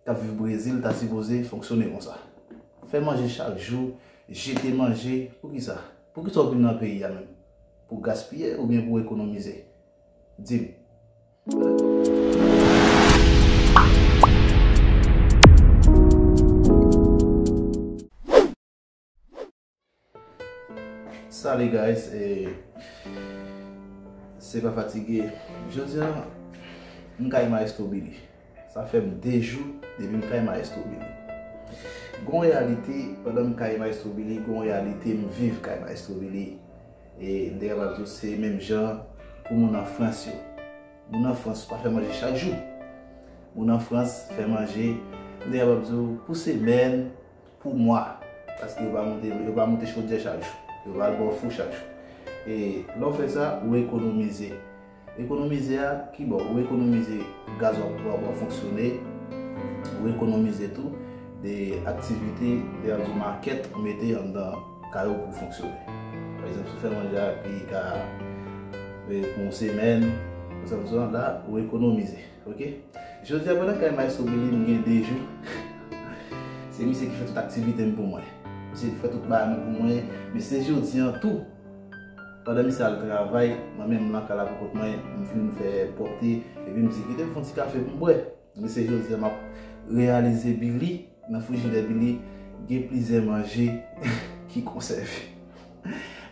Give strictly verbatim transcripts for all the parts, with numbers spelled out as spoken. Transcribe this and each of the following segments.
k ap viv Brezil ta sipoze fonksyone konsa. Fè manje chak jou, jete manje, poukisa? Poukisa w vin nan peyi a menm? Pou gaspiye oubyen pou ekonomize? Di m. Salut guys, e, se pa fatige. Jodi a, m kay Maestro Billy. Sa fè m de jou depi m kay Maestro Billy. Gon reyalite, pandan m kay Maestro Billy, gon reyalite m viv kay Maestro Billy. E m te kapab di w se menm jan pou moun an Frans yo. Moun an Frans pa fè manje chak jou. Moun an Frans fè manje, m te kapab di w, pou semèn, pou mwa. Paske yo pa moute, yo pa moute chodyè chak jou. Yo pa al bò fou chak jou. E lè w fè sa, ou ekonomize. Ekonomize a, ki bò? Ou ekonomize gaz w ap, w ap, w ap fonksyone, ou ekonomize tou de aktivite, de, di makèt ou mete anndan kay ou pou fonksyone. Pa egzanp, si w fè manje a ki ka, e, pou yon semèn, konsa, konsa, la, ou ekonomize. Ok? Jodi a, pandan kay Maestro Billy, m gen de jou. Se misye ki fè tout aktivite m pou mwen. Misye ki fè tout bagay mwen pou mwen. Men se jodi a tou, pandan misye al travay, mwen menm m nan kay la pou kont mwen, m fin fè pwòpte, epi m di, kite m fè yon ti kafe pou m bwè. Men se jodi a, m ap reyalize Billy, nan frijidè Billy, gen plizyè manje ki konsève.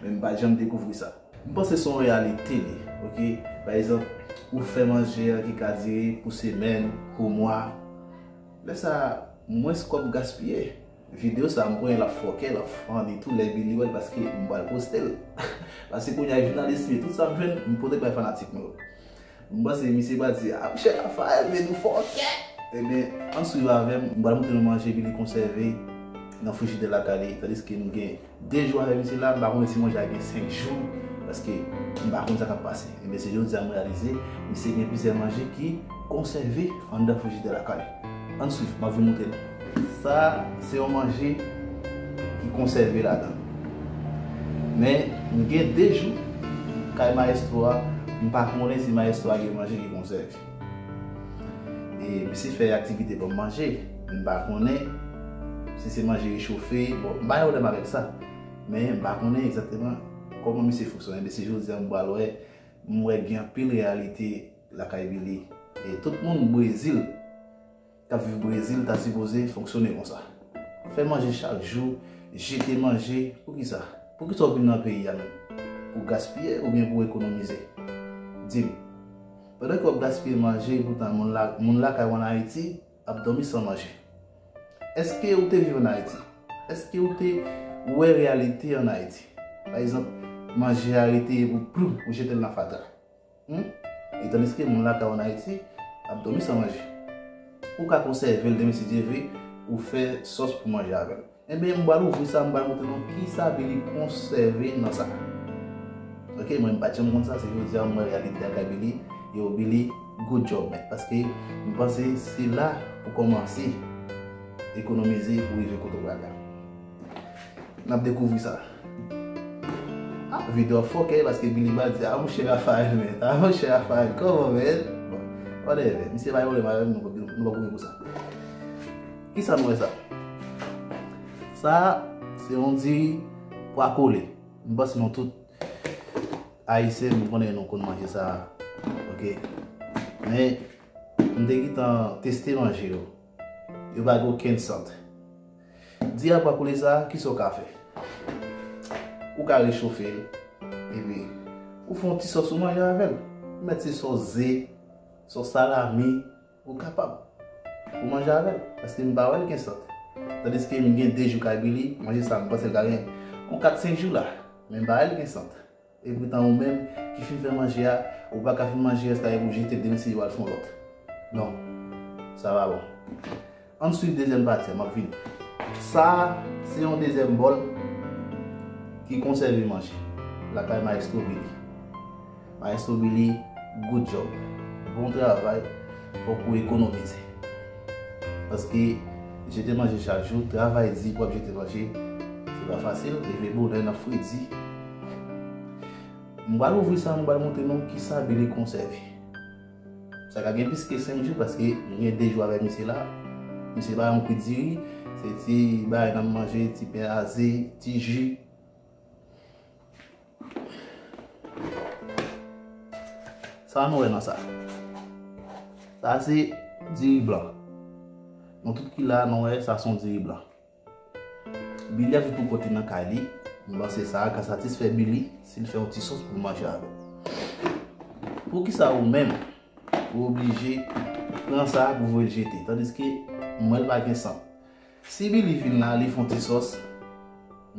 Men m pa t janm dekouvri sa. M panse se yon reyalite li, ok? Pa egzanp, ou fè manje a ki ka dire pou semèn, pou mwa. Lè sa, mwens kòb gaspiye. Videyo sa, m konnen l ap fòkè, l ap funny tou lè Billy wè l paske m pral poste l. Paske kounye a jounalis li, tout sa m jwenn, m pote bay fanatik mwen yo. M panse misye pral di, a, monchè Raphaël, men nou fòkè! Ebyen, ann swiv avè m, m pral montre nou manje Billy konsève nan frijidè lakay li, tandiske m gen de jou avè misye la, m pa konnen si manje a gen senk jou, paske m pa konn sa k ap pase. Ebyen, se jodi a m reyalize, misye gen plizyè manje ki konsève anndan frijidè lakay li. Ann swiv, m ap vin montre nou. Sa, se yon manje ki konsève ladan. Men, m gen de jou, kay Maestro a, m pa konnen si Maestro a gen manje ki konsève. E misye fè aktivite ban m manje, men m pa konnen si se manje rechofe. Bon, m pa gen pwoblèm avèk sa. Men m pa konnen egzakteman kòman misye fonksyone. Men se jodi a m pral wè, m wè gen anpil reyalite lakay Billy. E tout moun Brezil k ap viv Brezil ta sipoze fonksyone konsa. Fè manje chak jou, jete manje, poukisa? Poukisa w vin nan peyi a menm? Pou gaspiye oubyen pou ekonomize? Di m. Pandan ke w ap gaspiye manje, poutan moun la, moun lakay ou ann Ayiti ap dòmi san manje. Èske ou te viv ann Ayiti? Èske ou te wè reyalite ann Ayiti? Pa egzanp, manje a rete pou plim, ou jete l nan fatra. Hmm? E tandiske moun lakay ou ann Ayiti ap dòmi san manje. Ou ka konsève l demen si Dye vle, ou fè sòs pou manje avè l. Ebyen, m pral ouvri sa, m pral montre nou kisa Billy konsève nan sa. Ok, mwen m pa t janm konn sa, se jodi a m wè reyalite a kay Billy. Yo, Billy, good job, man. Paske m panse se la pou kòmanse ekonomize pou rive kote w pral la. N ap dekouvri sa. Ah, videyo a fòkè paske Billy ba di, ah, monchè Raphaël, men. Ah, monchè Raphaël, kòman, men? Bon, whatever. Misye pa gen pwoblèm avè m, nou pa, nou pa goumen pou sa. Kisa nou wè sa? Sa, se yon diri pwa kole. M panse nou tout Ayisyen, m konnen nou konn manje sa. Ok. Men, m te gentan teste manje yo. Yo pa gen okenn sant. Diri a pwa kole sa, kisa w ka fè? Ou ka rechofe l, epi ou fè yon ti sòs ou manje avè l. Ou mèt se sòs ze, sòs salami, ou kapab. Ou manje avè l, paske m pa wè l gen sant. Tandiske m gen de jou kay Billy, manje sa m panse l ka gen yon kat senk jou la, men m pa wè l gen sant. Epoutan ou menm ki fin fè manje a, ou pa ka fin manje rès la epi w jete l demen si yo al fè yon lòt. Non, sa pa bon. Ann swiv dezyèm pati a, m ap vini. Sa a, se yon dezyèm bòl ki konsève manje lakay Maestro Billy. Maestro Billy, good job. Bon travay, fòk ou ekonomize. Paske jete manje chak jou, travay di pou w ap jete manje, se pa fasil, leve bonè nan fredi. M pral ouvri sa, m pral montre nou kisa Billy konsève. Sa ka gen plis ke senk jou, paske m gen de jou avèk misye la. Se pa yon kwit diri, se ti bagay n ap manje, ti pen aze, ti ji. Sa nou wè nan sa. Sa se diri blan. Nou tout ki la, nou wè sa se yon diri blan. Billy ap viv pou kont li nan kay li. M panse sa ka satisfè Billy si l fè yon ti sòs pou l manje avè l. Poukisa ou menm, ou oblije pran sa pou voye l jete, tandiske m wè l pa gen sant? Si Billy vin la, li fè yon ti sòs,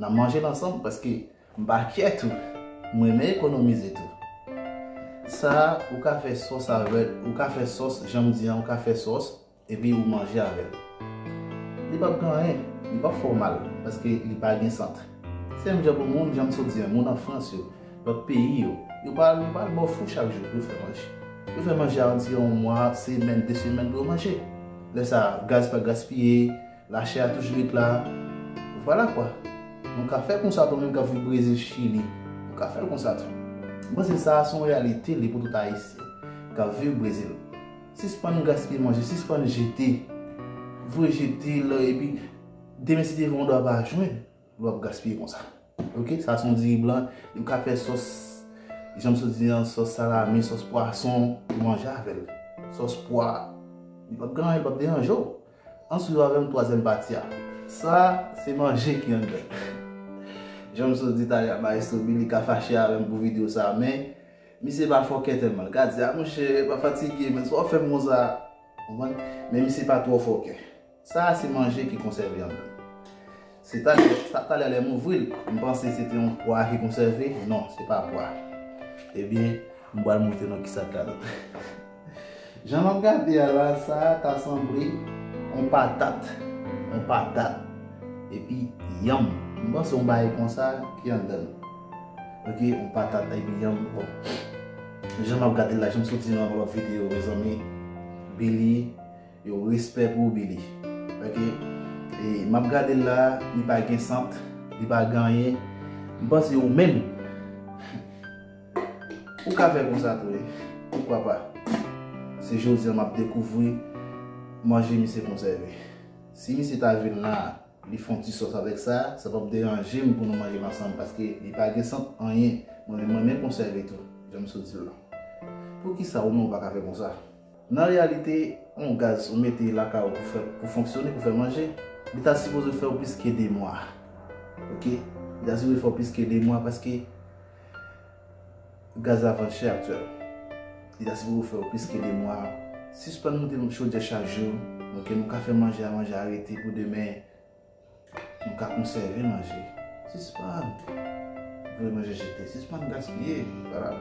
n a manje l ansanm, paske m pa kyè tou. M renmen ekonomize tou. Sa, ou ka fè sòs avè l, ou ka fè sòs, jan m di an, ou ka fè sòs, epi ou manje avè l. Li p ap gen anyen, li p ap fè w mal, paske li pa gen sant. Se menm jan pou moun, jan m sot di an, moun an Frans yo, lòt peyi yo, yo pa, yo pa al ba w fou chak jou pou yo fè manje. Yo fè manje a andiran yon mwa, semèn, de semèn pou yo manje. Lè sa, gaz pa gaspiye, lachè a toujou ret la. Vwala kwa. Nou ka fè konsa tou, menm k ap viv Brezil, Chili. Nou ka fè l konsa tou. M panse sa a se yon reyalite li pou tout Ayisyen k ap viv Brezil. Sispann gaspiye manje, sispann jete. Voye jete l, epi demen si Dye vle w dwa pa jwenn, lè w ap gaspiye konsa. Oke, sa se yon diri blan, li ka fè sòs, jan m sot di an, sòs salami, sòs pwason, ou manje avè l. Sòs pwa, li p ap gen anyen, li p ap deranje w. Ann swiv avè m twazyèm pati a. Sa, se manje ki anndan. Jan m sot di talè a, Maestro Billy ka fache avè m pou videyo sa, men misye pa fòkè tèlman. L ka di, "A, monchè, pa fatige, men sa w ap fè m konsa." Konprann? Men misye pa twò fòkè. Sa a se manje ki konsève anndan. Se talè, sa, talè lè m ouvri l, m panse se te yon pwa ki konsève. Non, se pa pwa. Ebyen, m pral montre nou kisa k ladan. Jan m ap gade a la, sa a ta sanble yon patat. Yon patat. Epi yanm. M panse yon bagay konsa ki anndan l. Oke, yon patat epi yanm. Bon. Jan m ap gade l la, jan m sot di nan lòt videyo, mezanmi. Billy, yo, respè pou ou, Billy. Oke? E m ap gade l la, li pa gen sant, li pa gen anyen. M panse ou menm, ou ka fè konsa tou, wi. Poukwa pa? Se jodi a m ap dekouvri manje misye konsève. Si misye ta vin la, li fè yon ti sòs avèk sa, sa p ap deranje m pou nou manje l ansanm, paske li pa gen sant anyen. Mwen menm, mwen menm konsève tou, jan m sot di w lan. Poukisa ou menm ou pa ka fè konsa? Nan reyalite, yon gaz ou mete lakay ou pou fè, pou fonksyone, pou fè manje, li ta sipoze fè w plis ke de mwa. Oke? Li ta sipoze fè w plis ke de mwa paske gaz la vann chè aktyèl. Li ta sipoze fè w plis ke de mwa. Sispann moute chodyè chak jou. Oke, nou ka fè manje a, manje a rete pou demen. Nou ka konsève manje. Sispann voye manje jete. Sispann gaspiye. Vwala.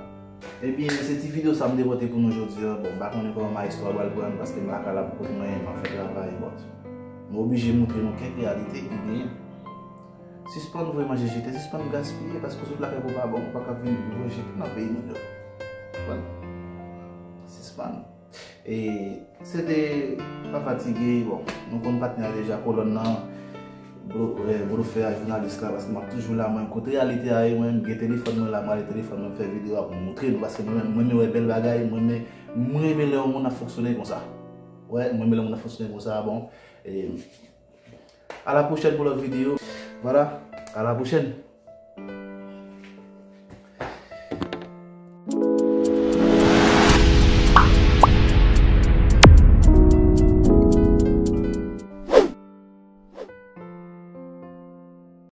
Ebyen, se ti videyo sa m te pote pou nou jodi a. Bon, m pa konnen kòman Maestro a pral pran l, paske m lakay la pou kont mwen, m ap fè travay, but m oblije montre nou kèk reyalite ki genyen. Sispann voye manje jete, sispann gaspiye, paske w sot lakay pou pa bon, ou pa ka vin voye jete nan peyi moun yo. Konprann? Sispann. E se te pa fatige, bon, nou konn patnè a deja, kolòn nan, blo-, e, blofè a, jounalis la, paske m ap toujou la, mwen, kote reyalite a ye, mwen, m gen telefòn mwen la, m ale telefòn mwen, m fè videyo a pou m montre nou, paske mwen, mwen renmen wè bèl bagay, mwen renmen, mwen renmen lè yon moun ap fonksyone konsa. Wè, mwen renmen lè yon moun ap fonksyone konsa, bon, e, a la pwochèn pou lòt videyo. Vwala, a la pwochèn.